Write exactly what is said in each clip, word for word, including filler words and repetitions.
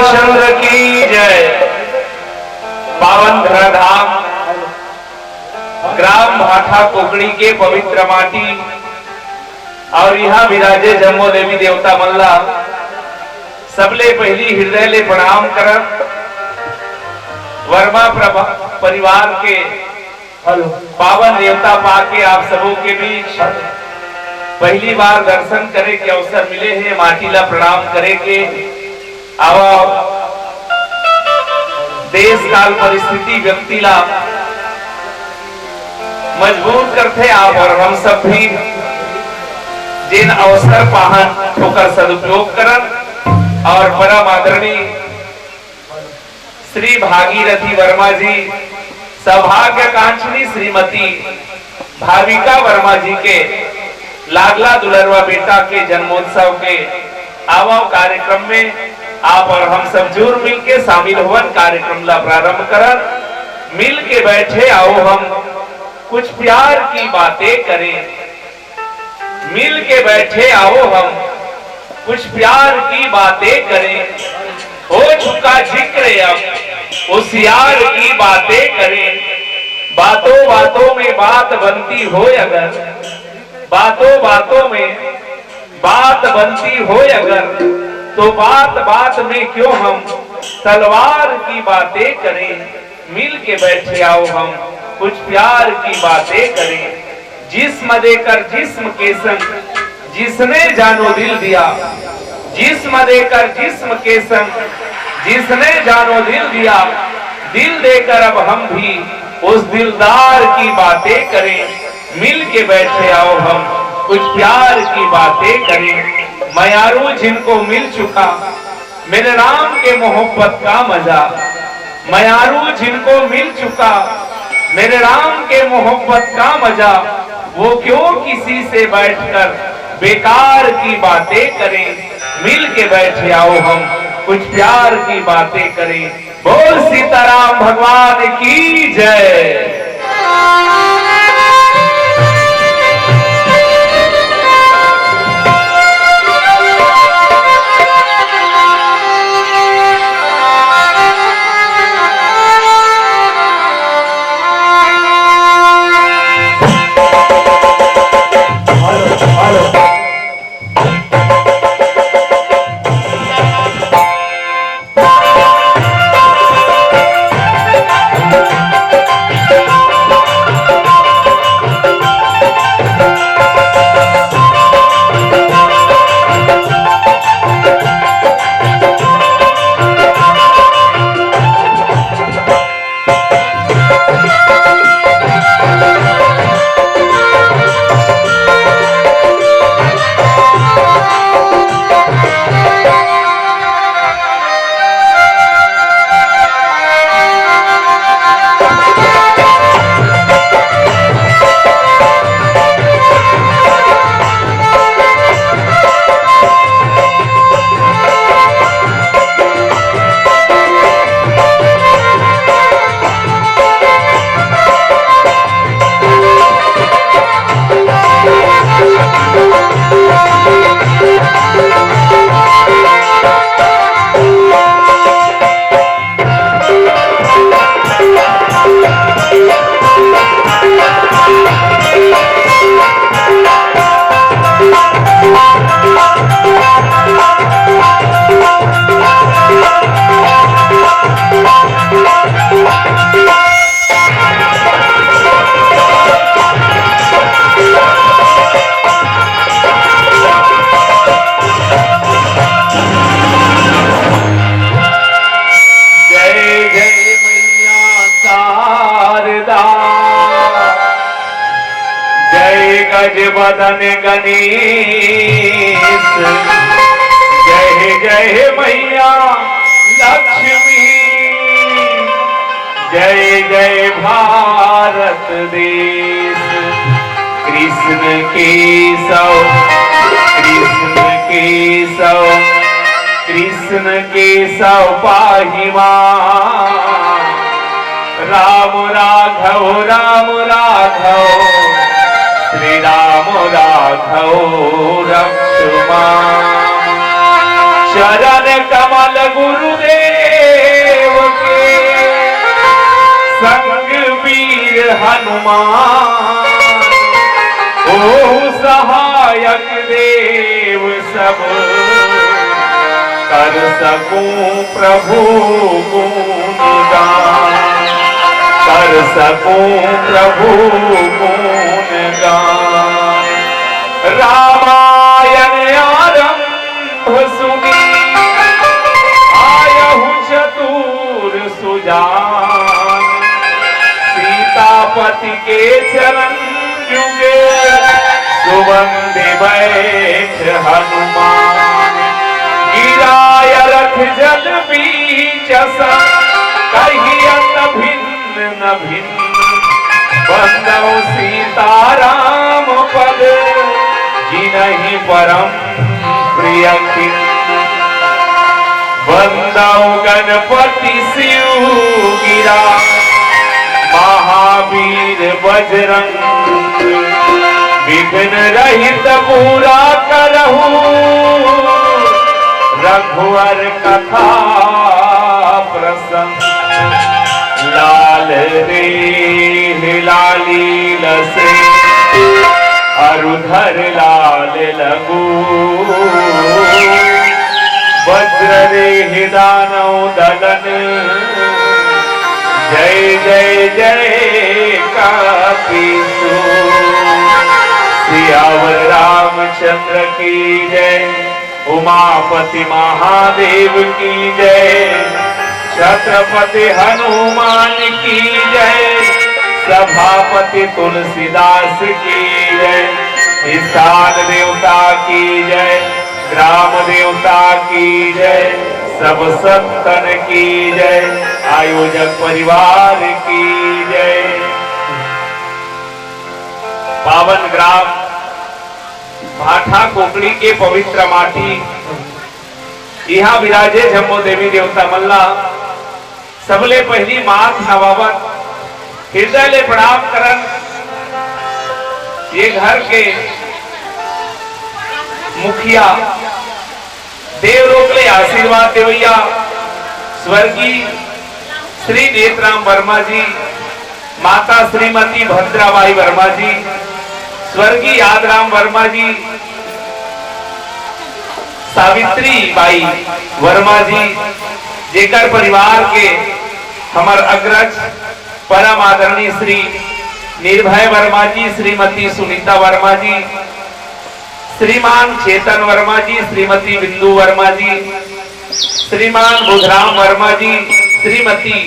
चंद्र की जय। पावन धराधाम ग्राम भाठा कोकड़ी के पवित्र माटी और इहाँ विराजे जम्मो देवी देवता मन ला सबले पहिली हृदय ले प्रणाम करत वर्मा प्रभा-, परिवार के हेलो। पावन नेवता पाके आप सबो के बीच पहिली बार दर्शन करे के अवसर मिले हे, माटी ला प्रणाम करे के। आवा, देश काल परिस्थिति व्यक्ति ला मजबूर करथे, आप और हम सब भी जेन अवसर पाहन ओकर सदुपयोग करन और परम आदरणीय श्री भागीरथी वर्मा जी, सौभाग्य कांक्षिणी श्रीमती भाविका वर्मा जी के लाडला दुलरवा बेटा के जन्मोत्सव के आवव कार्यक्रम में आप और हम सब जुर मिलके शामिल होवन। कार्यक्रम ला प्रारंभ करन, मिल के बैठे आओ हम कुछ प्यार की बातें करें। मिल के बैठे आओ हम कुछ प्यार की बातें करें, हो चुका जिक्र अब उस यार की बातें करें। बातों बातों में बात बनती हो अगर, बातों बातों में बात बनती हो अगर, तो बात बात में क्यों हम तलवार की बातें करें। मिल के बैठे आओ हम कुछ प्यार की बातें करें। जिस्म देकर जिस्म के संग जिसने जानो दिल दिया, जिस्म देकर जिस्म के संग जिसने जानो दिल दिया, दिल देकर अब हम भी उस दिलदार की बातें करें। मिल के बैठे आओ हम कुछ प्यार की बातें करें। मयारू जिनको मिल चुका मेरे राम के मोहब्बत का मजा, मयारू जिनको मिल चुका मेरे राम के मोहब्बत का मजा, वो क्यों किसी से बैठकर बेकार की बातें करें। मिल के बैठे आओ हम कुछ प्यार की बातें करें। बोल सीताराम भगवान की जय। जय जय मैया शारदा, जय गज बदन गणेश, जय जय मैया लक्ष्मी, जय जय भारत देश। कृष्ण केशव, कृष्ण केशव, कृष्ण केशव पाहि मां। राम राघव, राम राघव, श्री राम राघव रक्ष मां। चरण कमल गुरुदेव के, संग वीर हनुमान, ओहु सहायक देव सब, कर सकूं प्रभु गुणगान, कर सकूं प्रभु गुणगान। रामायण आरंभ सुनी आयहु चतुर सुजान, सीतापति के चरण जुगे सुवंदे बैठ हनुमान। गिराय रथ जल बीच अस कहि अत भिन्न न भिन्न, बंदौ सीताराम पद जिनहि परम प्रिय खिन्न। बंदौ गणपति शिव गिरा महावीर बजरंग, विघ्न रहित पूरा करहु रघुवर कथा प्रसंग। लाल रे लाली लसे अरु धर लाल लगू, वज्र रे दानव दलन जय जय जय कापिसु। सियावर रामचंद्र की जय। उमापति महादेव की जय, छत्रपति हनुमान की जय, सभापति तुलसीदास की जय, स्थान देवता की जय, ग्राम देवता की जय, सब संतन की जय, आयोजक परिवार की जय। पावन ग्राम भाठा कोकड़ी के पवित्र माटी, इहां विराजे जम्मो देवी देवता मन ला सबले पहिली माथ नवावत हृदय ले प्रणाम करन। ये घर के मुखिया देव लोक ले आशीर्वाद देवैया स्वर्गीय श्री नेतराम वर्मा जी, माता श्रीमती भद्राबाई वर्मा जी, स्वर्गीय यादराम वर्मा जी, सावित्री बाई वर्मा जी, जेकर परिवार के हमर अग्रज परम आदरणीय श्री निर्भय वर्मा जी, श्रीमती सुनीता वर्मा जी, श्रीमान चेतन वर्मा जी, श्रीमती बिंदु वर्मा जी, श्रीमान बुधराम वर्मा जी, श्रीमती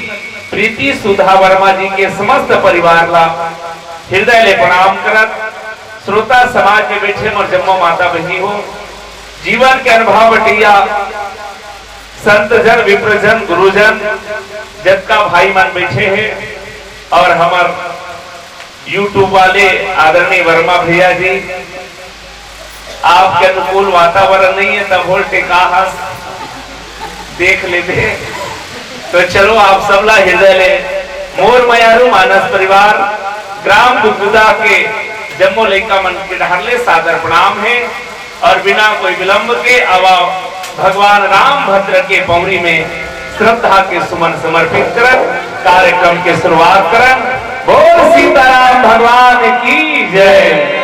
प्रीति सुधा वर्मा जी के समस्त परिवार ला हृदय ले प्रणाम करत, श्रोता समाज में बैठे मोर जम्मो माता बहिनी हो, जीवन के अनुभव बटैया संत जन, विप्र जन, गुरुजन, जतका भाई मन बैठे हैं और हमर YouTube वाले आदरणीय वर्मा भैया जी, आपके अनुकूल वातावरण नहीं है, तब होल टेका हस देख लेते। तो चलो, आप सबला हृदय ले मोर मयारू मानस परिवार ग्राम दुगुदा के जम्मो लइका मन के डहर ले सादर प्रणाम है और बिना कोई विलंब के आवा भगवान रामभद्र के पौरी में श्रद्धा के सुमन समर्पित करत कार्यक्रम के शुरुआत करन। बोल सीताराम भगवान की जय।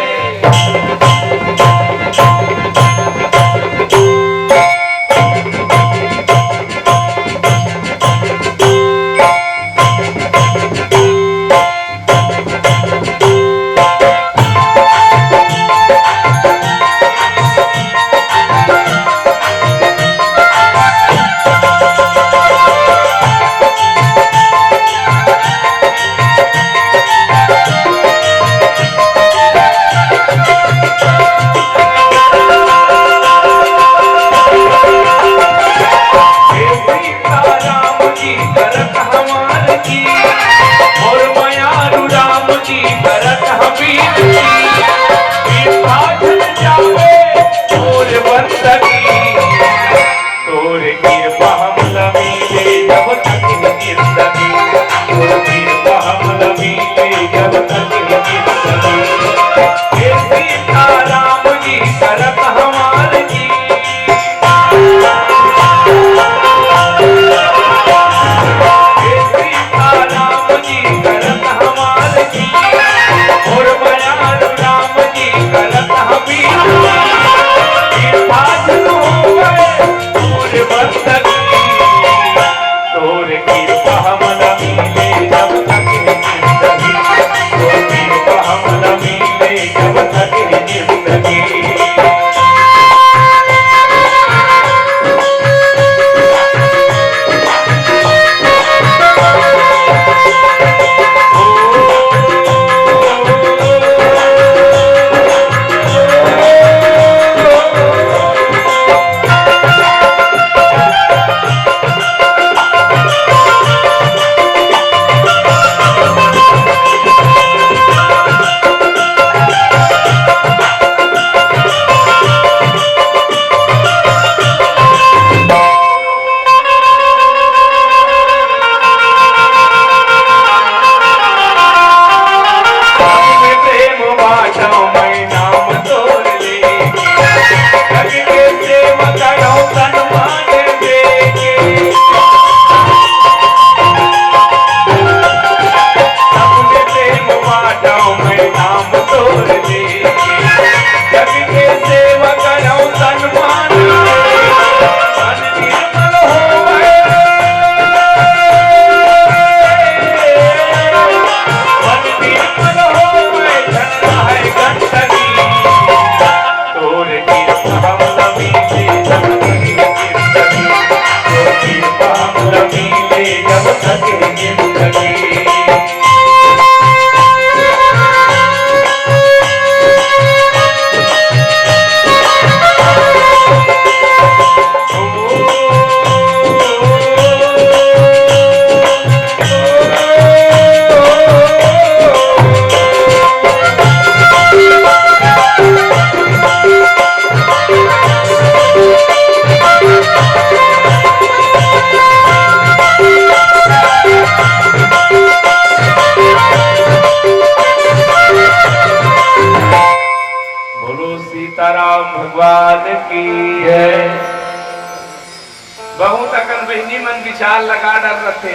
बहुत अकन बहिनी मन विचार लगा डर रथे।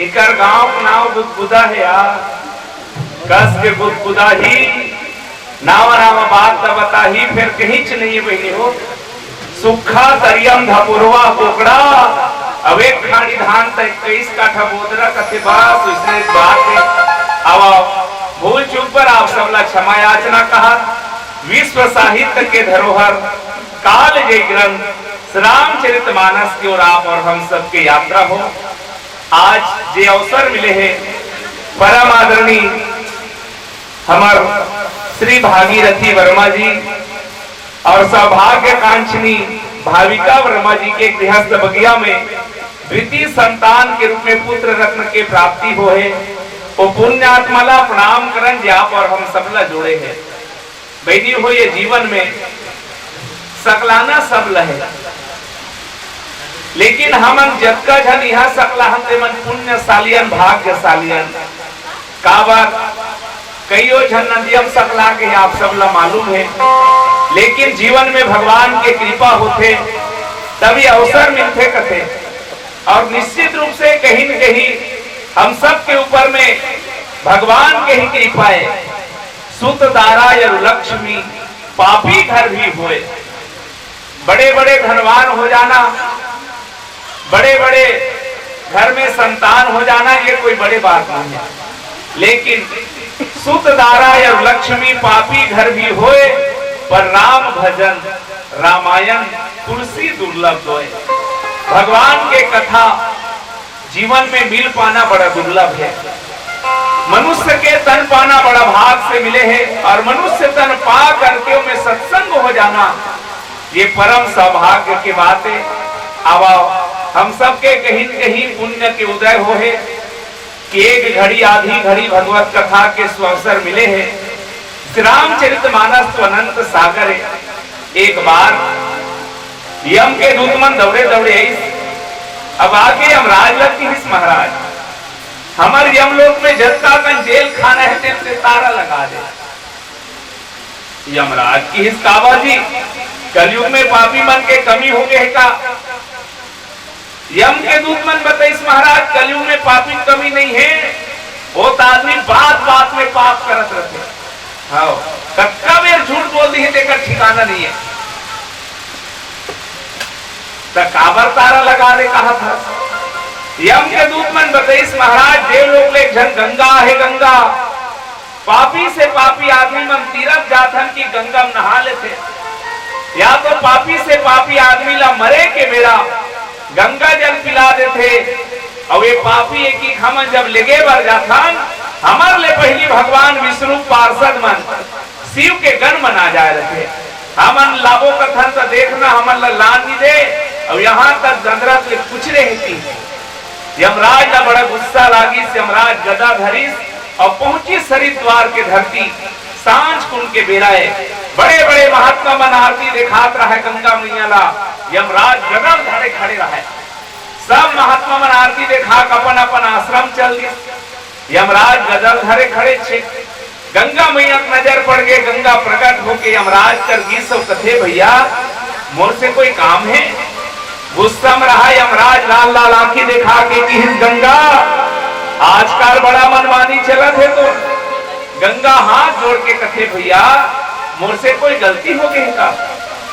एकर गांव के नाव गुदगुदा हे यार। कस के गुदगुदा ही, नावा नावा बात ला बता ही, फेर कहीं च नहीं है बहिनी हो। सुक्खा तरियम धपुरवा कोकड़ा, अब एक खाड़ी धान त इक्कीस काठा बोदरा कथे बस, इसने बात है। अब भूल चूक पर आप सबला क्षमा याचना कहा। विश्व साहित्य के धरोहर काल जय ग्रंथ रामचरितमानस की ओर आप और हम सबके यात्रा हो। आज जे अवसर मिले हे, परम आदरणीय हमर श्री भागीरथी वर्मा जी और सौभाग्य कांक्षिणी भाविका वर्मा जी के गृहस्थ बगिया में द्वितीय संतान के रूप में पुत्र रत्न के प्राप्ति हो हे। वो पुण्यात्मा ला प्रणाम करन जे आप और हम सब ला जोड़े हे। बहिनी हो, ये जीवन में सकलाना सब ला हे, लेकिन हमन जतका झन इहाँ सकलाहन, तेमन पुण्यशालियन, भाग्यशालियन। काबर, कइयो झन नदियम सकला के आप सब ला मालूम हे, लेकिन जीवन में भगवान के कृपा होथे, तभी अवसर मिलथे कथे। और निश्चित रूप से कहीं न कहीं हम सब के ऊपर में भगवान के ही कृपा है। सुत दारा यरु लक्ष्मी, पापी घर भी होए। बड़े बड़े धनवान हो जाना, बड़े बड़े घर में संतान हो जाना, ये कोई बड़े बात नहीं है, लेकिन सुत दारा यरु लक्ष्मी, पापी घर भी होए, पर राम भजन रामायण तुलसी दुर्लभ दोए। भगवान के कथा जीवन में मिल पाना बड़ा दुर्लभ है। मनुष्य के तन पाना बड़ा भाग से मिले है, और मनुष्य तन पा करके ओमे सत्संग हो जाना, ये परम सौभाग्य की बात है। अब हम सबके कहीं न कहीं पुण्य के उदय हो है कि एक घड़ी आधी घड़ी भगवत कथा के सुअवसर मिले है। श्री रामचरितमानस तो अनंत सागर है। एक बार यम के दूत मन दौड़े दौड़े आइस। अब आके यमराज ला किहिस, महाराज, हमर यमलोक में जतका कन जेल खाना है, तेन से तारा लगा दे। यमराज किहिस, काबर जी, कलयुग में पापी मन के कमी हो गए है का? यम के दूत मन बताइस, महाराज, कलयुग में पापी कमी नहीं है, वो तो आदमी बात बात में पाप करत रहते। हाँ, कतका बेर झूठ बोल दी है, तेकर ठिकाना नहीं है। त काबर तारा लगा दे कहा था? यम के दूत मन बताइस, महाराज, देवलोक ले एक झन गंगा है, गंगा। पापी से पापी आदमी मन तीरथ जाथन कि गंगा में नहा लेथे, या तो पापी से पापी आदमी ला मरे के बेरा गंगा जल पिला देथे। अउ ये पापी है कि हमन जब लेगे बर जाथन, हमर ले पहिली भगवान विष्णु पार्षद मन शिव के गण मन आ जाए रथे। हमन लाबो कथन त देखना, हमन ला लान नी दे। अउ यहाँ तक गंदरत ले कुछ रहे थी। यमराज ला बड़ा गुस्सा लागिस। यमराज गदा धरिस अउ पहुंचिस हरिद्वार के धरती। सांझ कुन के बेरा है, बड़े बड़े महात्मा मन आरती देखात रहे गंगा मैया ला। यमराज गदा धरे खड़े रहे। सब महात्मा मन आरती देखा के अपन अपन आश्रम चल दिस। यमराज गदा धरे खड़े छे। गंगा मैया के नजर पड़ गए, गंगा प्रकट होके यमराज कर गिस अउ कथे, भैया, मोर से कोई काम है? गुस्सा में रहा यमराज, लाल लाल आंखी देखा के किहिस, गंगा, आजकल बड़ा मनमानी चलत है तो। गंगा हाथ जोड़ के कथे, भैया, मोर से कोई गलती हो गई का?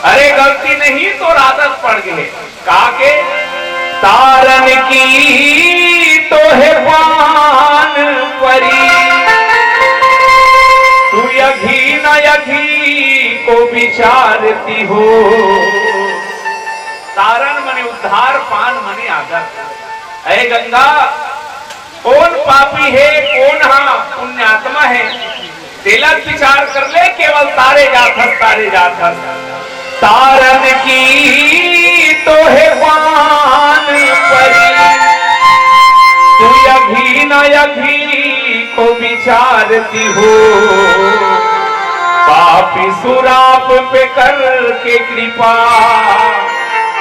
अरे, गलती नहीं, तोर आदत पड़ गई है। काके? तारन की तो है पान परी, तू यघी न यघी को विचारती हो। तारन मने उद्धार, पान मने आदर। ऐ गंगा, कोन पापी हे, कोन हा पुण्यात्मा हे, तेला विचार कर ले। केवल तारे जाथस, तारे जाथस। तारन की तो हे पान परी, तू यघी न यघी को विचारती हो। पापी सुराप पे करके कृपा,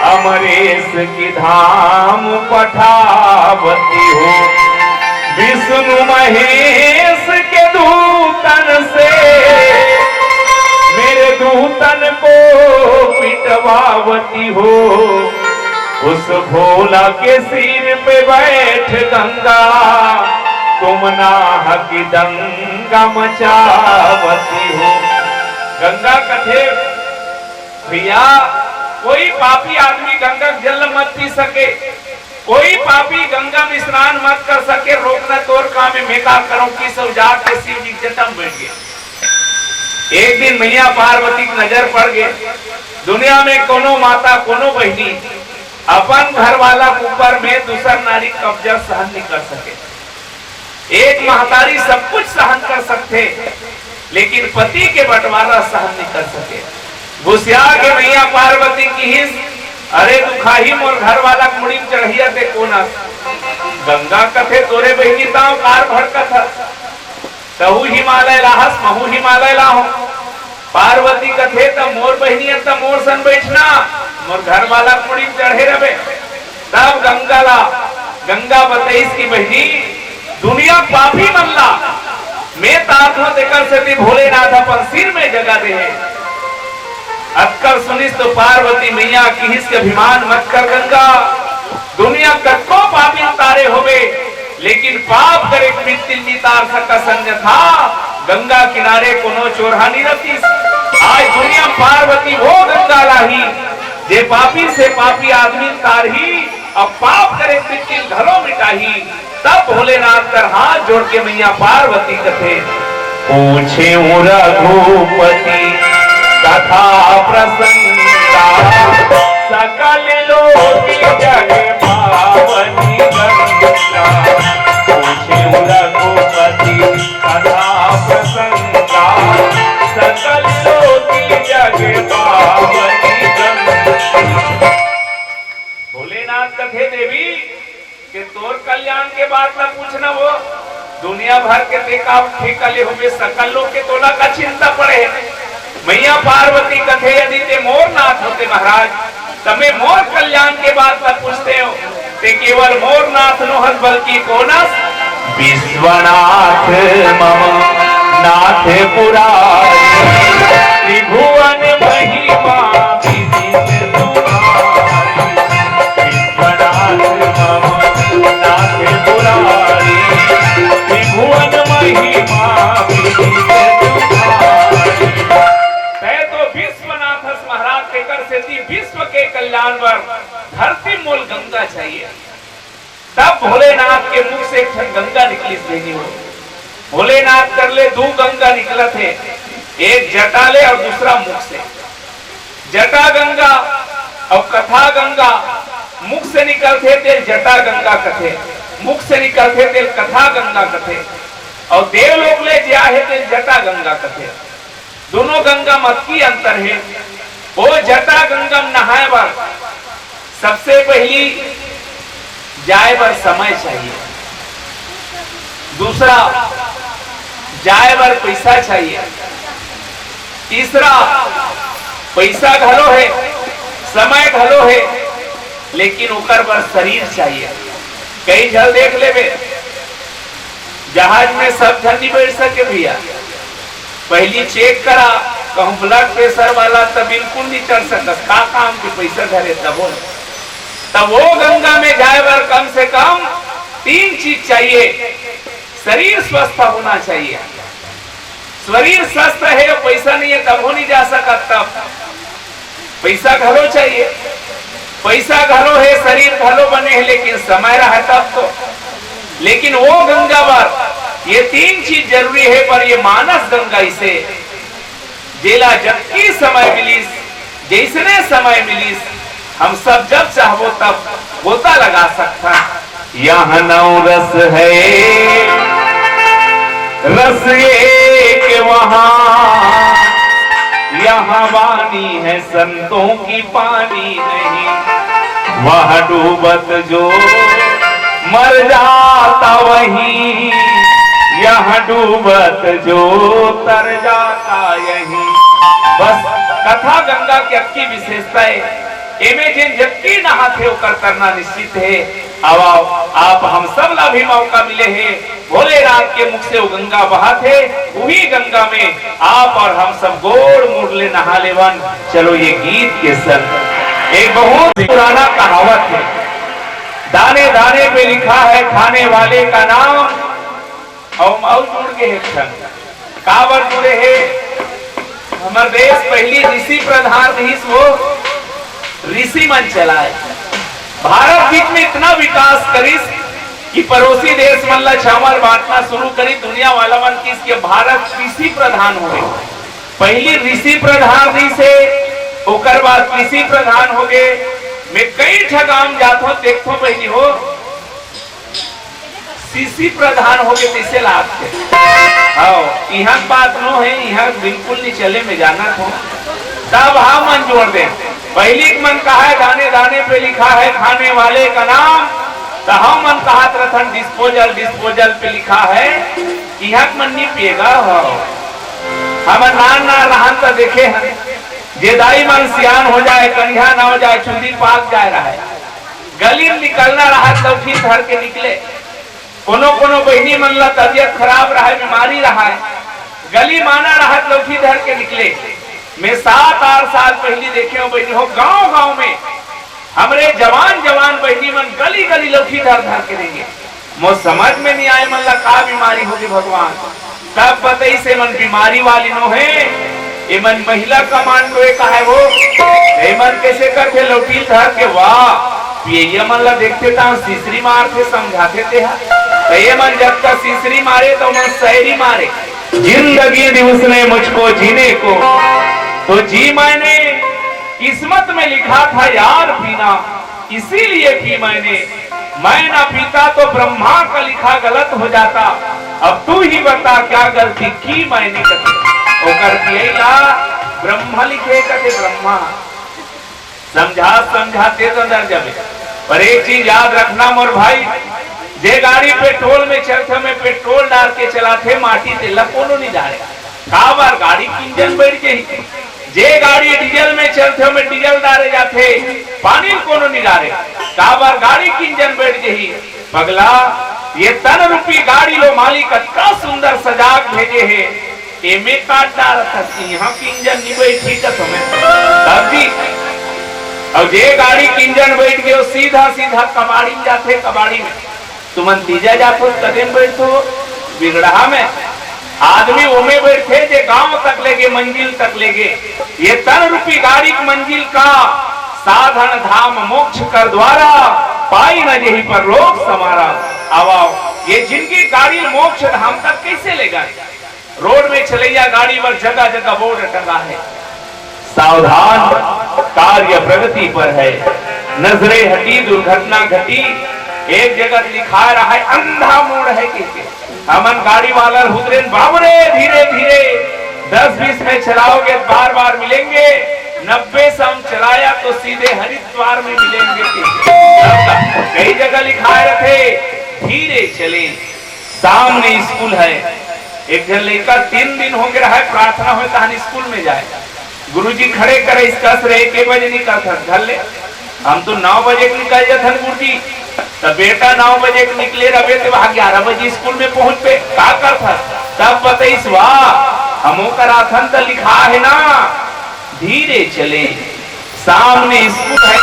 अमरेश की धाम पठावती हो। विष्णु महेश के दूतन से मेरे दूतन को पिटवावती हो। उस भोला के सिर पे बैठ गंगा, तुम नाहक दंगा मचावती हो। गंगा कथे, भैया, कोई पापी आदमी गंगा के जल मत पी सके, कोई पापी गंगा में स्नान मत कर सके, रोकना तोर काम है। मैं का करूं कि सब जाके शिव जी के जटा में बैठ गया। एक दिन मैया पार्वती की नजर पड़ गए, दुनिया में कोनो माता, कोनो बहिनी अपन घर वाला के ऊपर में दूसर नारी कब्जा सहन नहीं कर सके। एक महतारी सब कुछ सहन कर सकथे, लेकिन पति के बंटवारा सहन नहीं कर सके। गुसिया के मैया पार्वती किहिस, "अरे दुखाही, मोर घर वाला के मुड़ी में चढ़इया ते कोन अस?" गंगा कथे, "तोरे बहिनी ताव कार भड़कत हस, तहू हिमालय लाहस, महू हिमालय लाहूं।" पार्वती कथे, "त मोर बहिनी अस त मोर सन बैठना, मोर घर वाला के मुड़ी में चढ़े रहे।" तब गंगा ला, गंगा बतइस कि बहिनी, दुनिया के पापी मन ला मैं तारथंव, तेकर सेती भोलेनाथ अपन सिर में जगह दे हे। अतका सुनिस तो पार्वती मैया किहिस के अभिमान मत कर गंगा, दुनिया कतको पापी तारे होबे, लेकिन पाप करे के मिट्टी नी तार सकस, अन्यथा गंगा किनारे कोनो चोरहा नी रतिस। आज दुनिया पार्वती वो गंगा लाही, जे पापी से पापी आदमी तारही, अब पाप करे के मिट्टी घलो मिटाही। तब भोलेनाथ कर हाथ जोड़ के मैया पार्वती कथे, पूछे रघुपति कथा प्रसंग का, सकल लोक जग पावनी गंगा। पूछे रघुपति कथा प्रसंग का, सकल लोक जग पावनी गंगा। भोलेनाथ कथे, देवी, के तोर कल्याण के बात ला पूछना वो, दुनिया भर के ते का ठेका ले होबे, सकल लोग के तोला का चिंता पड़े हे। मैया पार्वती कथे, यदि ते मोर नाथ होते महाराज, त मैं मोर कल्याण के बात ला पूछतेंव। ते केवल मोर नाथ नोहस, बल्कि कोन अस? विश्वनाथ मम नाथ पुरारी, त्रिभुवन महिमा विदित तुम्हारी। विश्वनाथ मम नाथ पुरारी, त्रिभुवन महिमा विदित तुम्हारी। तैं तो विश्वनाथ हस महाराज, तेकर सेती विश्व के कल्याण बर धरती मोल गंगा चाहिए। तब भोलेनाथ के मुख से एक ठन गंगा निकलिस देनी हो। भोलेनाथ कर ले दू गंगा निकलत हे, एक जटा ले अउ दूसरा मुख से। जटा गंगा अउ कथा गंगा, मुख से निकलथे तेल जटा गंगा कथे, मुख से निकलथे तेल कथा गंगा कथे, अउ देवलोक ले जे आहे तेल जटा गंगा कथे। दोनों गंगा म अतकी अंतर हे। ओ जटा गंगा म नहाए बर सबसे पहिली जाए बर समय चाहिए, दूसरा जाए बर पइसा चाहिए, तीसरा पइसा घलो हे, समय घलो हे, लेकिन ओकर बर शरीर चाहिए। कई झन देख लेबे, जहाज में सब झन नहीं बैठ सके भैया, पहिली चेक करा, कहूं ब्लड प्रेशर वाला त बिल्कुल नहीं चढ़ सकस, का काम के पइसा धरे तबो। तब वो गंगा में जाए बर कम से कम तीन चीज चाहिए। शरीर स्वस्थ होना चाहिए, शरीर स्वस्थ हे, पइसा नहीं हे तबो नहीं जा सकत, तब पइसा घलो चाहिए, पइसा घलो हे, शरीर घलो बने हे, लेकिन समय रहे तब तो। लेकिन वो गंगा बर ये तीन चीज जरूरी हे, पर ये मानस गंगा इसे, जेला जतकी समय मिलिस, जइसने समय मिलिस, हम सब जब चाहबो तब गोता लगा सकथन। यहाँ नौ रस है, रस एक वहाँ, यहाँ वाणी है संतों की, पानी नहीं। वह डूबत जो मर जाता वहीं, यहाँ डूबत जो तर जाता यहीं। बस कथा गंगा के अतकी विशेषता हे, एमे जेन जतकी नहाथे ओकर तरना निश्चित हे। अब आओ, आप हम सब ला भी मौका मिले हे भोलेनाथ के मुख से वो गंगा बहत हे, उही गंगा में आप और हम सब गोड़ मुड़ ले नहा लेवन। चलो ये गीत के संग एक बहुत पुराना कहावत हे, दाने पे लिखा है खाने वाले का नाम। अउ, अउ जुड़ गे हे एक ठन। काबर जुड़े हे? हमर देश पहिली ऋषि प्रधान रहिस, वो ऋषि मन चलाए। भारत बीच में इतना विकास करिस कि पड़ोसी देश मन ला चावल बांटना शुरू करिस। दुनिया वाला मन किहिस के भारत कृषि प्रधान होगे। पहिली ऋषि प्रधान रहिस हे, ओकर बाद कृषि प्रधान होगे। मैं कई ठा गांव जाथों, देखथों बहिनी हो, कृषि प्रधान होगे तइसे लागथे। हव, इहाँ के बात नो हे, इहाँ बिल्कुल नइ चले, मैं जानत हों। तब हमन जोड़ देन। पहिली के मन कहा है, दाने दाने पे लिखा है खाने वाले का नाम, त हमन कहत रथन disposal, disposal पे लिखा है, इहाँ के मन नइ पिएगा। हव, हमन नान नान रहन त देखे हन, जे दाई मन सियान हो जाए, कनिहा न हो जाए, चुंदी पाक जाए रहय, गली में निकलना रहय, लौठी धर के निकले। कोनो कोनो बहिनी मन ला तबियत खराब रहय, बीमारी रहय, गली में आना रहय, लौठी धर के निकले। मैं सात आठ साल पहिली देखे हों बहिनी हो, गांव गांव में हमरे जवान जवान बहिनी मन गली गली लौठी धर धर के रेंगे। मोर समझ में नइ आए, मन ला का बीमारी होगे भगवान। तब बतइस, एमन बीमारी वाली नो हे, एमन महिला कमांडो हे, कहे वो, एमन कइसे करथे लौठी धर के? वाह, पियइया मन ला देखथे त सिसरी मारथे, समझाथे तेहा। त एमन जब तक सिसरी मारे त ओमन सैरी मारे। जिंदगी दी उसने मुझको जीने को, तो जी मैंने, किस्मत में लिखा था यार पीना, इसीलिए पी मैंने। मैं ना पीता तो ब्रह्मा का लिखा गलत हो जाता। अब तू ही बता क्या गलती की मैंने कथे। ओकर पियई ला ब्रह्मा लिखे कथे ब्रह्मा। समझा समझा तेज अंदर जाबे। पर एक चीज याद रखना मोर भाई, जे गाड़ी पेट्रोल में चलथे, ओमे पेट्रोल डार के चलाथे, माटी तेल ला कोनो नइ डारे। काबर? गाड़ी के इंजन बइठ जाही। जे गाड़ी डीजल में चलथे, ओमे डीजल डारे जाथे, पानी ल कोनो नइ डारे। काबर? गाड़ी के इंजन बइठ जाही। पगला, ये तन रूपी गाड़ी लो मालिक अतका सुंदर सजा के भेजे हे, एमे काट डारत हस, इहाँ के इंजन नइ बइठही का समय। तब जी, अउ जे गाड़ी के इंजन बइठ गे, वो सीधा सीधा कबाड़ी में जाथे, कबाड़ी में। तुमन तीजा जाथो, कदे म बइठथो? बिगड़हा में। आदमी ओमे बइठथे, जे गांव तक लेगे, मंजिल तक लेगे। ये तन रूपी गाड़ी के मंजिल का, साधन धाम मोक्ष कर द्वारा, पाई न जेहि परलोक समारा। आव, आव, ये जिनगी गाड़ी मोक्ष धाम तक कइसे लेगा? रोड में चलइया गाड़ी बर जगह जगह बोर्ड टंगा है, सावधान, कार्य प्रगति पर है, नजरें हटी, दुर्घटना घटी। एक जगह लिखाय रहय, अंधा मोड़ है कहिके। हमन गाड़ी वाला ल हुतरेन, बाबू रे, धीरे धीरे, दस बीस में चलाओगे, बार बार मिलेंगे, नब्बे सौ में चलाया तो सीधे हरिद्वार में मिलेंगे कहिके। कई जगह लिखाय रथे, धीरे चलें। सामने स्कूल है। एक झन लइका तीन दिन होगे रहय, प्रार्थना होय तहन स्कूल में जाय। गुरुजी खड़े करे, इस कस रहे, "के बजे निकलथस घर ले?" "हम तो नौ बजे के निकल जाथन गुरुजी।" "त बेटा नौ बजे के निकले रहबे त वहाँ ग्यारह बजे स्कूल में पहुँचबे, का करथस?" तब बतइस, "वाह, हमो कराथन त लिखा हे ना, धीरे चले।" सामने स्कूल है,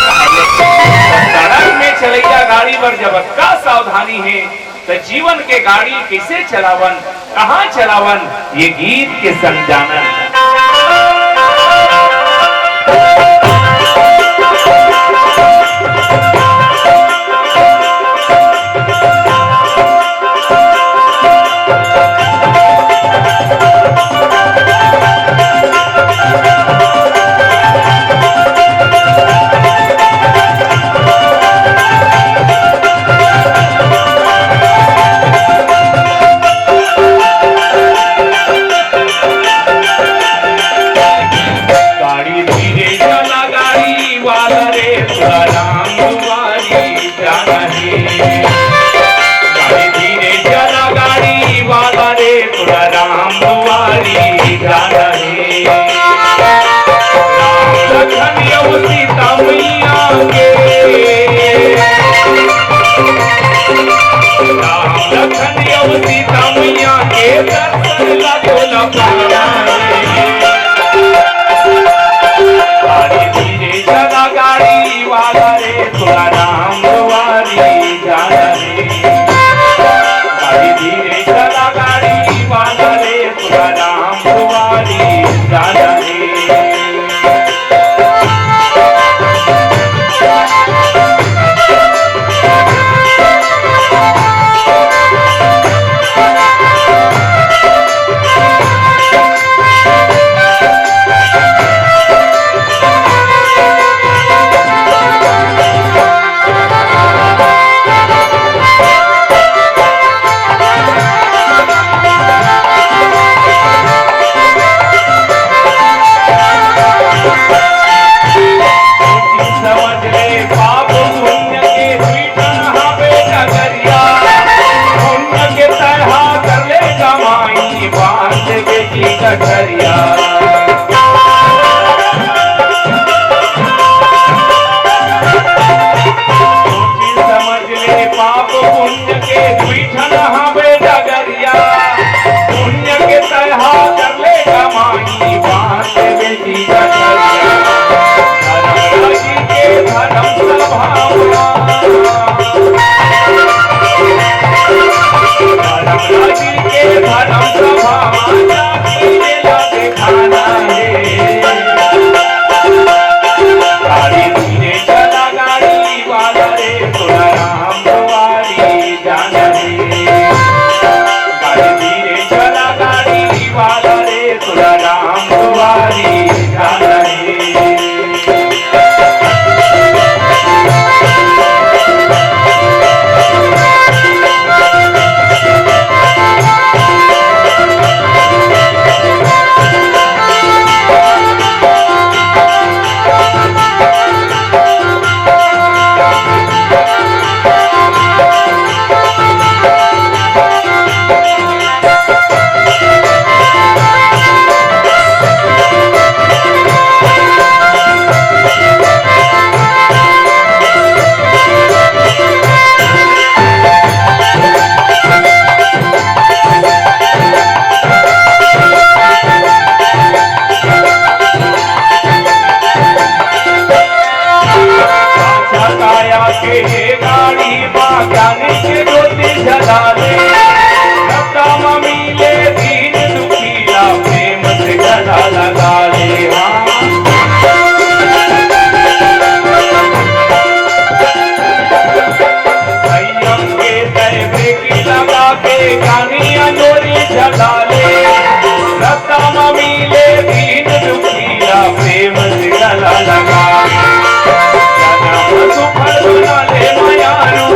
सड़क में चलइया गाड़ी बर जब अतका सावधानी हे, त जीवन के गाड़ी कइसे चलावन, कहाँ चलावन, ये गीत के संग जानन। गाड़ी धीरे चला, गाड़ी वाला रे, थोड़ा राम दुआरी जाना है। गाड़ी धीरे चला, गाड़ी वाला रे, थोड़ा राम दुआरी जाना है। राम लखन अउ सीता मैया के, राम लखन अउ सीता मैया के दर्शन ला तोला पाना है। धीरे धीरे चला गाड़ी वाला रे, थोड़ा राम दुआरी जा। के गाड़ी मा ज्ञानी के ज्योति जला ले, रस्ता मा मिले दीन दुखी ला प्रेम से गला लगा ले। हाँ। संयम के तय ब्रेक लगा के ज्ञानी अंजोरी जला ले, रस्ता मा मिले दीन दुखी ला प्रेम से गला लगा। जनम सुफल बना ले मयारू,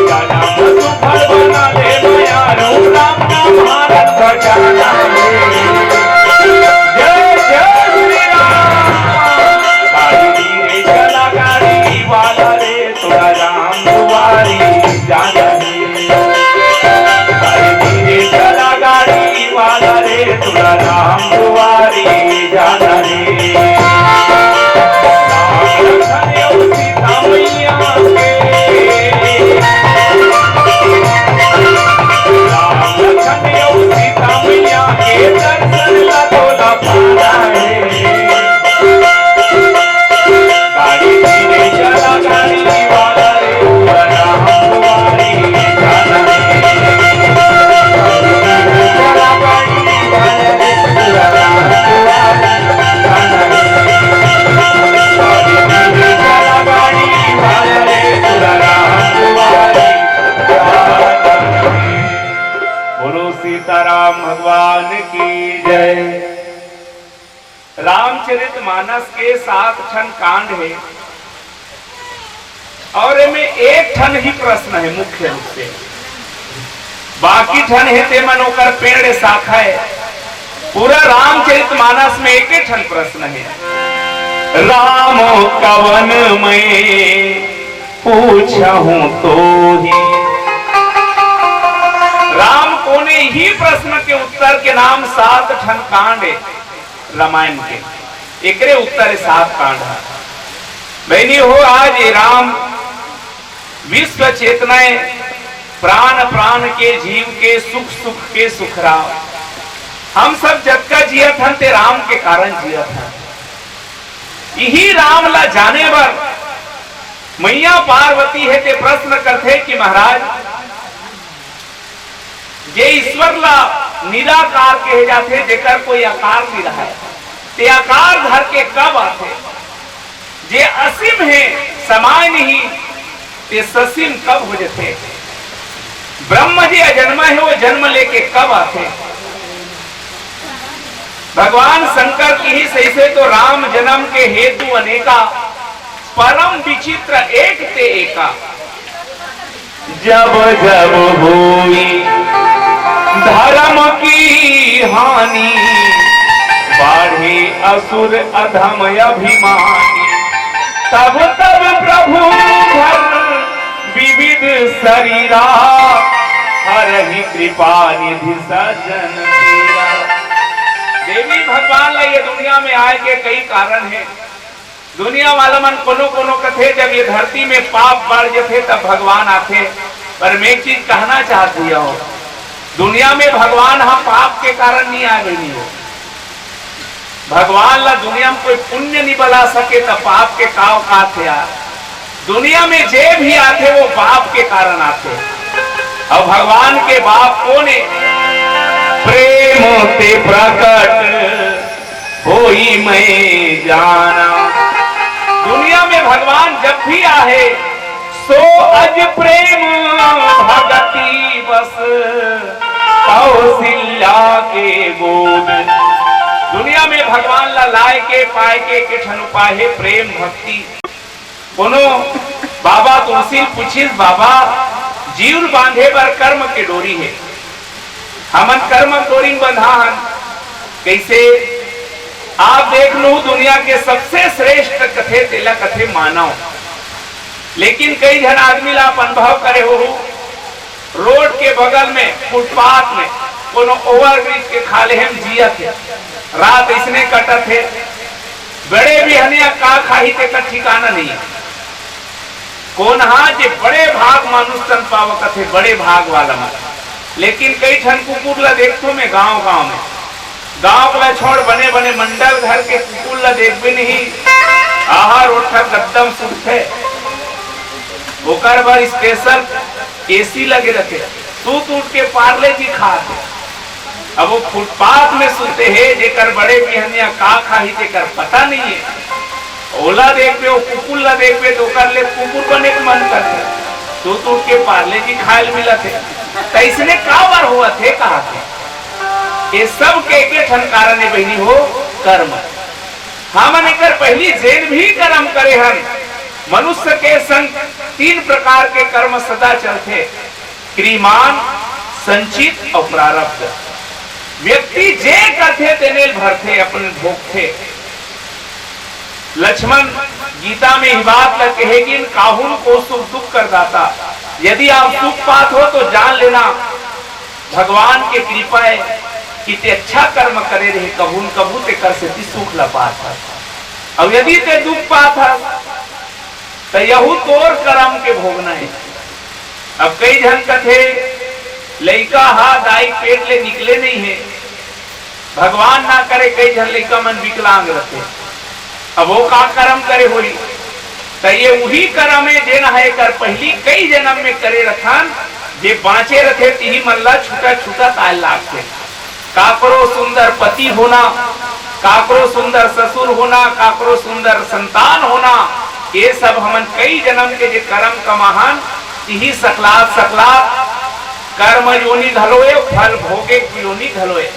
जनम सुफल बना ले मयारू, राम नाम भारत बचाना है। जय जय श्री राम। गाड़ी धीरे चला गाड़ी वाला रे, थोड़ा राम दुआरी जाना रे। गाड़ी धीरे चला गाड़ी वाला रे, थोड़ा राम दुआरी जाना रे। राम लखन अउ सीता मैया के, राम लखन अउ सीता मैया के दर्शन ला तोला पाना हे। गाड़ी धीरे चला गाड़ी वाला रे, पूरा राम दुआरी जाना रे। गाड़ी धीरे चला गाड़ी वाला रे, पूरा राम दुआरी जाना रे। गाड़ी धीरे चला गाड़ी वाला रे, पूरा राम दुआरी जाना रे। बोलो सीताराम भगवान की जय। रामचरित मानस के सात ठन कांड हे अउ एमे एक ठन ही प्रश्न हे मुख्य रूप से, बाकी ठन हे ते मन ओकर पेड़ शाखा हे। पूरा रामचरित मानस में एक ठन प्रश्न हे, राम कवन मैं पूछहूं तो ही। राम कोने ही प्रश्न के उत्तर के नाम सात ठन कांड हे। रामायण के एकरे उत्तर सात कांड हे। बहनी हो, आज ये राम विश्व चेतना हे, प्राण प्राण के जीव के सुख सुख के सुखराम। हम सब जतका जियत हन ते राम के कारण जियत हन। इही राम ला जाने बर मैया पार्वती हे ते प्रश्न करथे कि महाराज, जे ईश्वर ला निराकार कहे जाथे, जेकर कोई आकार नइ रहय, ते आकार धर के कब आथे? जे असीम हे, समय नहीं, ते ससीम कब हो जथे? ब्रह्म जे अजन्मा हे, वो जन्म लेके कब आथे? भगवान शंकर किहिस, ऐसे तो राम जन्म के हेतु अनेका, परम विचित्र एक ते एका। जब जब हुई धर्म की हानि, बाढ़े असुर अधम अभिमानी। तब तब प्रभु धर्म विविध शरीरा, हरहि कृपा निधि सज्जन पीरा। देवी भगवान ला ये दुनिया में आए के कई कारण हे। दुनिया वाला मन कोनो कोनो कथे, जब ये धरती में पाप बढ़ जथे तब भगवान आथे। पर मैं एक चीज कहना चाहत हूँ, दुनिया में भगवान ह पाप के कारण नहीं आए, नहीं हो। भगवान ला दुनिया में कोई पुण्य नहीं बला सके, तब पाप के का औकात हे यार? दुनिया में जे भी आथे वो बाप के कारण आथे। अउ भगवान के बाप कोन हे? प्रेम ते प्रकट होई मैं जाना। दुनिया में भगवान जब भी आहे, सो अज प्रेम भगति बस कौशल्या के गोद। दुनिया में भगवान ला लाए के, पाए के, के ठन उपाय हे प्रेम भक्ति। कोनो बाबा तुलसी पूछिस, "बाबा, जीव बांधे बर कर्म के डोरी हे, हमन कर्म डोरी में बंधा हन, कइसे?" आप देख लू, दुनिया के सबसे श्रेष्ठ कथे, तेला कथे मानव। लेकिन कई झन आदमी ला आप अनुभव करे होहू, रोड के बगल में, फुटपाथ में, कोनो ओवरब्रिज के खाल्हे म जियत हे, रात इसने कटत हे, बड़े बिहनिया का खाही तेकर ठिकाना नहीं हे। कोन हा जे बड़े भाग मानुष तन पावा कथे, बड़े भाग वाला मन। लेकिन कई ठन कुकुर ला देखथो मैं गांव गांव में, गांव ला छोड़, बने बने मंडल घर के कुकुर ला देखबे नहीं, आहा रोठा गद्दा म सुतथे, ओकर बर स्पेशल एसी लगे रथे, सूत उठ के पार्ले जी खात हे। अब वो फुटपाथ में सुते हे, जेकर बड़े बिहनिया का खाही तेकर पता नहीं है। ओला देखबे, वो कुकुर ला देखबे तो ओकर ले कुकुर बने के मन करथे, सूत उठ के पार्ले जी खाए ल मिलत हे। त अइसने काबर होवत हे, कहाथे? ये सब के एके ठन कारण हे बहिनी हो, कर्म। हमन एकर पहिली जेन भी कर्म करे हन, मनुष्य के संग तीन प्रकार के कर्म सदा चलथे, क्रियमाण, संचित अउ प्रारब्ध। व्यक्ति जे करथे तेने ल भरथे, अपन भोगथे। लक्ष्मण गीता में इही बात ल कहे कि काहुन को सुख दुख कर दाता, यदि आप सुख पात हो तो जान लेना भगवान के कृपा हे कि ते अच्छा कर्म करे रहे, कहूं न कहूं तेकर सेती सुख ल पात हस। अउ यदि ते दुख पात हस, त यहू तोर करम के भोगना हे। अब कई झन कथे, लइका हा दाई पेट ले निकले नहीं हे, भगवान ना करे, कई झन लइका मन विकलांग रथे। अब वो का करम करे होही? त ये उही करम हे, जेन ह एकर पहिली कई जनम में करे रथन, जे बांचे रथे, तिही मन ला छूटा छूटा ताय लागथे। काकरो सुंदर पति होना, काकरो सुंदर ससुर होना, काकरो सुंदर संतान होना, ये सब हमन कई जनम के जे करम कमाहन, तिही सकलात सकलात कर्म योनि घलो ए, फल भोगे योनि घलो ए।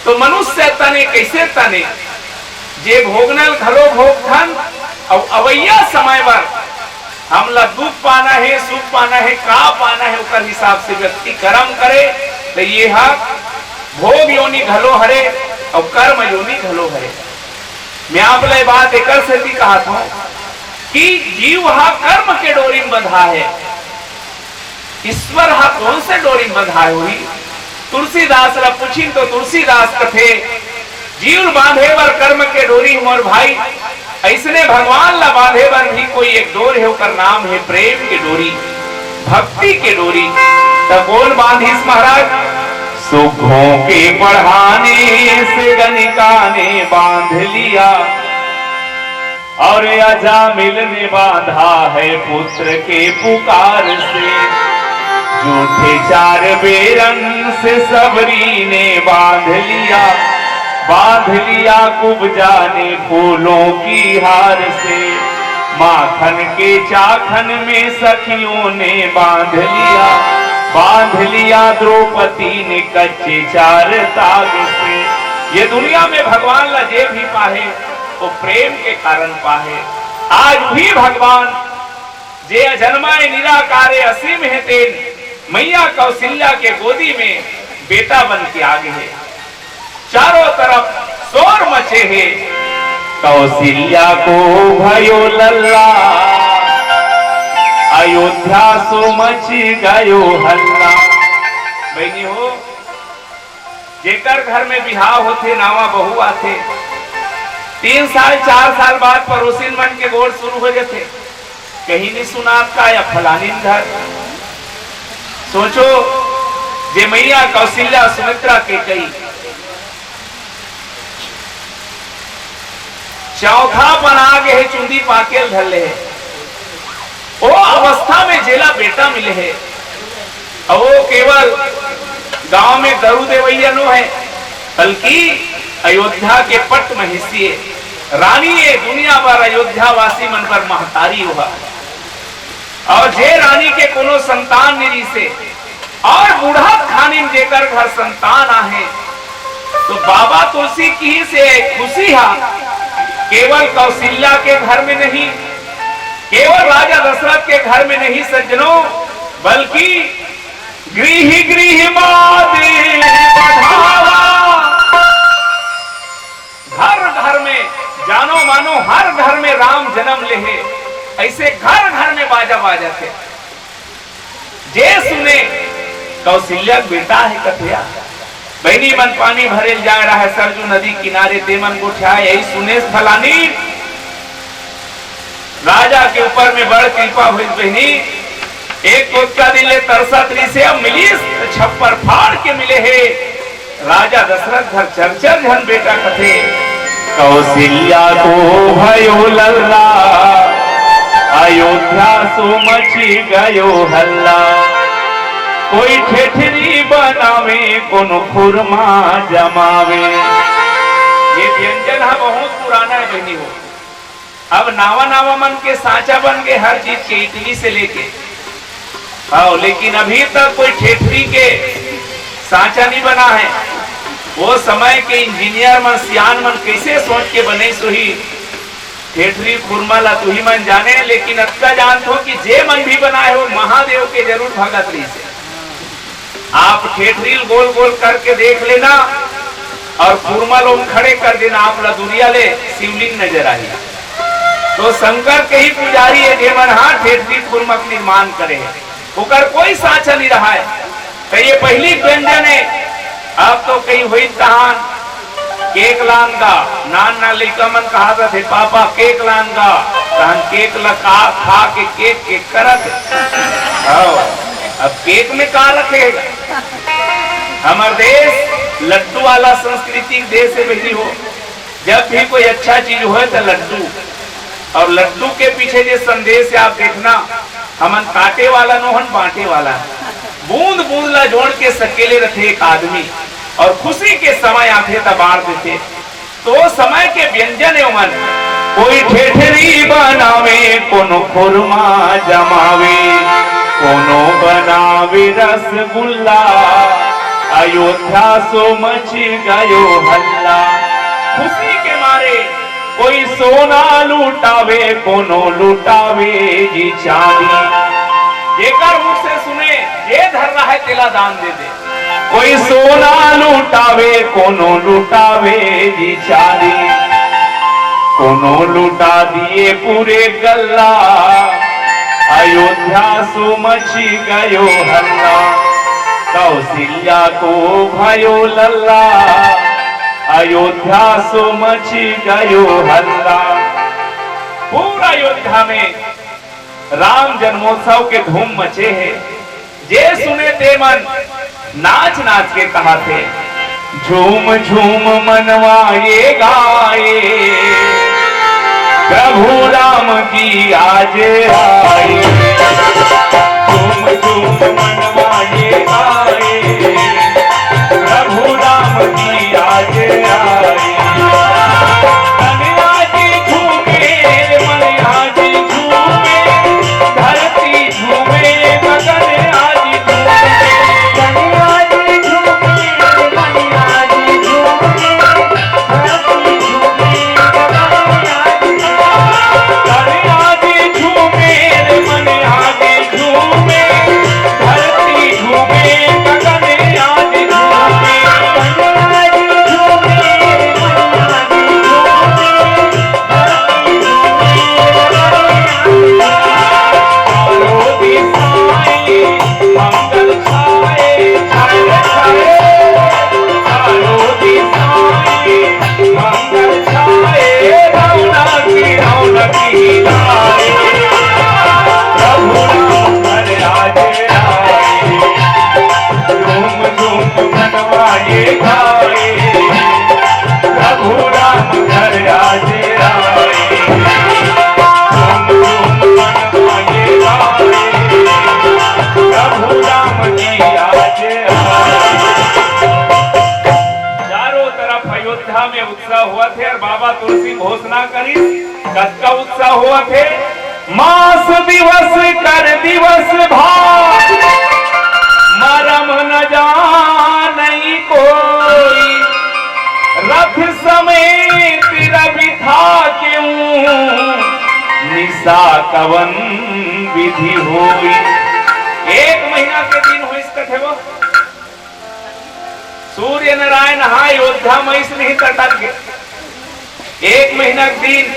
तो मनुष्य तन ए कइसे तन ए, जे भोगना ल घलो भोगथन, अउ अवइया समय बर हमला दुख पाना हे, सुख पाना हे, का पाना हे, ओकर हिसाब से व्यक्ति करम करे, त ये ह भोग योनि घलो हरे अउ कर्म योनि घलो हरे। मैं आप ले बात एकर सेती कहत हूं कि जीव ह कर्म के डोरी म बंधा हे। ईश्वर ह कोन से डोरी म बंधाय होही? तुलसीदास ला पूछिन तो तुलसीदास कथे, "जीव ल बांधे बर कर्म के डोरी मोर भाई, अइसने भगवान ला बांधे बर भी कोई एक डोर हे, ओकर नाम हे प्रेम के डोरी, भक्ति के डोरी।" त कोन बांधिस महाराज? सुखों के बढ़ाने से गणिका ने बांध लिया, और अजामिल ने बांधा है पुत्र के पुकार से। जूठे चार बेरन से सबरी ने बांध लिया, बांध लिया कुब्जा ने फूलों की हार से। माखन के चाखन में सखियों ने बांध लिया, बांध लिया द्रौपदी ने कच्चे चार ताग से। ये दुनिया में भगवान ला जे भी पाहे, वो प्रेम के कारण पाहे। आज भी भगवान जे अजन्मा ए, निराकार ए, असीम हे, तेन मैया कौशल्या के गोदी में बेटा बन के आ गे हे। चारों तरफ शोर मचे हे। कौशल्या को भयो लल्ला, अयोध्या सो मच गयो हल्ला। बहिनी हो, जेकर घर में बिहाव होथे, नावा बहू आथे, तीन साल, चार साल बाद पड़ोसिन मन के गोठ शुरू हो जथे, "कहीं नहीं सुनात का या फलानिन घर?" सोचो, जे मैया कौशल्या सुमित्रा के कई चौथा बना गे हे, चुंदी पाके ल धर ले हे। ओ अवस्था में जेला बेटा मिले हे, अउ वो केवल गांव में गरू देवइया नो हे, बल्कि अयोध्या के पट्ट महिषी ए, रानी ए, दुनिया भर अयोध्या वासी मन बर महतारी ओहा। अउ जे रानी के कोनो संतान नइ रिहिसे, अउ बुढ़त खानी म जेकर घर संतान आहे, तो बाबा तुलसी किहिसे खुशी हा केवल कौशल्या के घर में नहीं, केवल राजा दशरथ के घर में नहीं सज्जनों, बल्कि गृह गृह मात बढ़ावा। घर घर में जानो मानो हर घर में राम जन्म ले हे, अइसे घर घर में बाजा बाजत हे। जे सुने कौशल्या के बेटा हे कथे या। बहिनी मन पानी भरे ल जाए रहा हे सरजू नदी किनारे, ते मन गोठियाए, यही सुने फलानी राजा के ऊपर में बड़ कृपा होइस बहिनी। एक कोतका दिन ले तरसत रिहिसे, अब मिलिस त छप्पर फाड़ के मिले हे। राजा दशरथ घर चर चर झन बेटा कथे। कौशल्या को भयो लल्ला, अयोध्या सो मची गयो हल्ला। कोई ठेठरी बनावे, कोनो खुरमा जमावे। ये व्यंजन ह बहुत पुराना है बहिनी हो। अब नावा नावा मन के सांचा बन गए हर चीज के, इडली से लेके। हाँ, लेकिन अभी तक कोई ठेठरी के सांचा नहीं बना है। वो समय के इंजीनियर मन, सियान मन कैसे सोच के बने सोही ठेठरी खुरमा ला तुही मन जाने, लेकिन अतका जानत हो कि जे मन भी बनाए हो महादेव के जरूर भगत रहिसे। आप ठेठरी ल गोल गोल करके देख लेना और खुरमा लोग खड़े कर देना, आप ला दुरिया ले शिवलिंग नजर आही। तो शंकर के ही पुजारी है, जेमन हा ठेठरी खुरमा के निर्माण करे है, ओकर कोई सांचा नहीं रहा है। तो ये पहली व्यंजन है। अब तो कहीं हुई तहान केक लान गा, नान नान लइका मन कहा थे, "पापा केक लान गा।" तहन केक ला का, खा के केक केक करत। हाँ, अब केक में का रखेगा? हमर देश लड्डू वाला संस्कृति के देश है बहिनी हो। जब भी कोई अच्छा चीज होए तो लड्डू, और लड्डू के पीछे जे संदेश है आप देखना, हमन काटे वाला नो हन, बांटे वाला है। बूंद बूंद ला जोड़ के सकेले रथे एक आदमी, और खुशी के समय आथे त बांट देथे। तो समय के व्यंजन है ओमन। कोई ठेठरी बनावे, कोनो खुरमा जमावे, कोनो बनावे रसगुल्ला। अयोध्या सो मच गयो हल्ला। खुशी के मारे कोई सोना लुटावे, कोनो लुटावे जी चांदी। जेकर मुख से सुने, जे धर रहा है, तेला दान दे दे। कोई सोना लुटावे, कोनो लुटावे जी चांदी, कोनो लुटा दिए पूरे गल्ला। अयोध्या सो मची गयो हल्ला, कौशल्या को भयो लल्ला। अयोध्या सो मची गयो हल्ला। पूरा अयोध्या में राम जन्मोत्सव के धूम मचे हे। जे सुने ते मन नाच नाच के कहाथे, "झूम झूम मनवा ये गाए, प्रभु राम जी आज आए।" झूम झूम मनवा ये गाए, प्रभु राम जी आज आए। कन्हैया जी झूमे, कन्हैया जी झूमे, धरती झूमे, गगन आज झूमे। कन्हैया जी झूमे, कन्हैया जी झूमे, धरती झूमे, गगन आज झूमे। कन्हैया जी झूमे, कन्हैया जी झूमे, धरती झूमे, गगन आज झूमे। चारों दिशाएं मंगल छाए, छाए, छाए। चारों दिशाएं मंगल छाए, रौनक ही रौनक ही लाए। प्रभु राम घर आज आए, झूम झूम मनवा ये गाए। प्रभु राम घर आज आए, झूम झूम मनवा ये गाए। प्रभु राम जी आज आए। चारों तरफ अयोध्या में उत्सव होवत हे और बाबा तुलसी घोषणा करिस, कतका उत्सव होवत हे। मास दिवस कर दिवस भाग, मरम न जानई कोई। रथ समेत रवि था क्यों, निशा कवन विधि होई। एक महीना के दिन होइस कथे वो। सूर्य नारायण हा अयोध्या में इसने ही तटक गए। एक महीना के दिन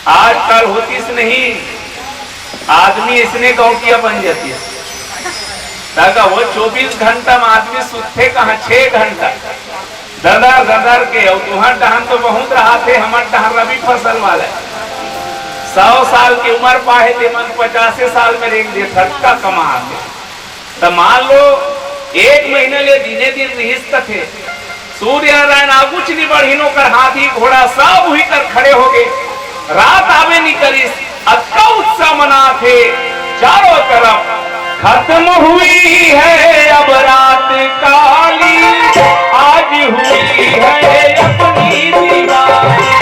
आजकल होतिस नहीं, आदमी इसने गौटिया बन जाती है। ताकि वो चौबीस घंटा में आदमी सुतथे कहाँ, छह घंटा ददर ददर के। और तुहर डहन तो बहुत रहा थे, हमर डहन रबी फसल वाला है। सौ साल की उम्र पाहे ते मन पचासे साल में रेंग दे, फटका कमा आते। तो मान लो एक महीना ले दिने दिन रिहिस कथे। सूर्यनारायण आगुच नी बढ़िन, ओकर हाथी घोड़ा सब उही कर खड़े होगे। रात आबे नी करिस, अतका उत्साह मनाथे चारों तरफ। खत्म हुई है अब रात काली, आज हुई है अपनी दीवानी।